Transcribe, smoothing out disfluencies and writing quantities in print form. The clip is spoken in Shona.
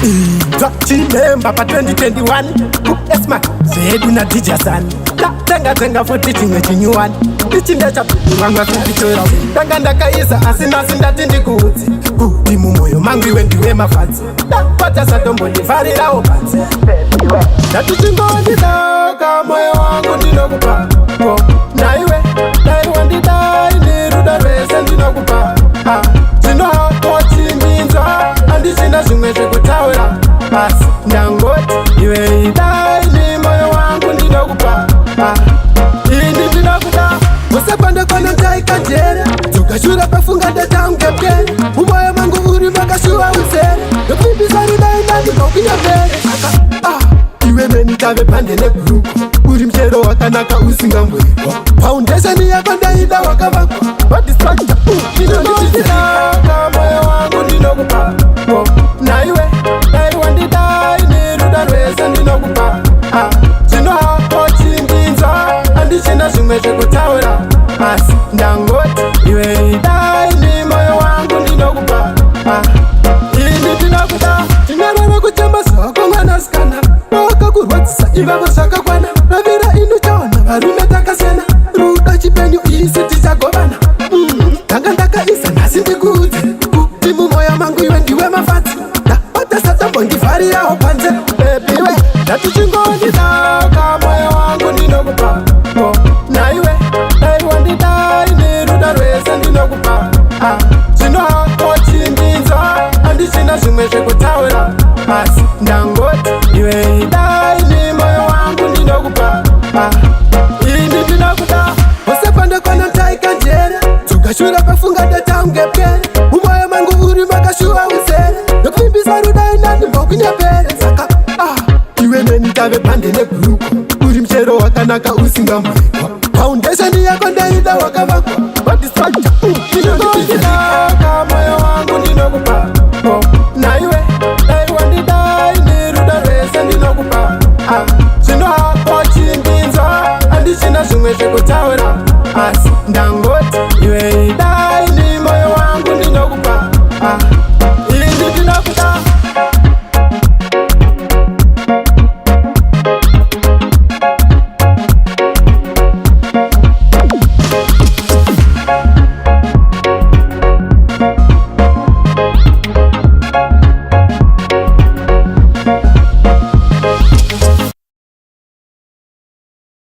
Inzwa chimemba pa2021 kuesma zvedu naDijasan tatenga tenga futi chimwe chinyuwani ichi ndechapuranga kupitora ndanga ndakaisa asi nhasi ndati ndikuudze kuti mumwoyo mangu iwe ndiwe mafadzi ndapata satombondivharirawo panze. Ndati chingondidaka moyo wangu ndinokupa ko naiwe dai wandidai nerudo rwese ndinokupa. Ah, zvino hako chindinzwa, handichina zvimwe zvekutaura asi ndangoti iwe idai ni moyo wangu ndinokupa. Ah, ini ndinokuda usapandakwana ndaikanjere dzokashura pafunga ndatangepere mumwoyo mangu uri makashuva uzere ndokuimbisa rudai ndandinokunyapere. Saka ah, iwe meni tave bhande nebhuruku, uri muchero wakanaka usingambwekwa, foundation yako ndaida wakavakwa body structure inonditaka moyo wangu ndinokupa ko naiwe dai wandidai nerudo rwese ndinokupa. Ah, zvino hako chindinzwa, handichina zvimwe zvekutaura asi ndangoti iwe idai ni moyo wangu ndinokupa. Ah, ini ndinokuda. Tinyarara kuchema zvako mwanasikana, wakakurwadzisa ivavo zvakakwana, ravira inochawana varume takasiyana, rudo chipenyu isu tichagovana. Ndanga ndakaisa nhasi ndikuudze kuti mumwoyo mangu iwe ndiwe mafadzi, ndapata satombondivharirawo panze. Baby we, ndati chingondidaka moyo wangu ndinokupa ko naiwe dai wandidai nerudo rwese ndinokupa. Ah, zvino hako chindinzwa, handichina zvimwe zvekutaura asi ndangoti iwe idai ni moyo wangu ndinokupa. Ah, ini ndinokuda usapandakwana ndaikanjere dzokashura pafunga ndatangepere mumwoyo mangu uri makashuva uzere ndokuimbisa rudai nandimbokunyepere. Saka ah, iwe meni tave bhande nebhuruku, uri muchero wakanaka usingambwekwa, foundation yako ndaida wakavakwa.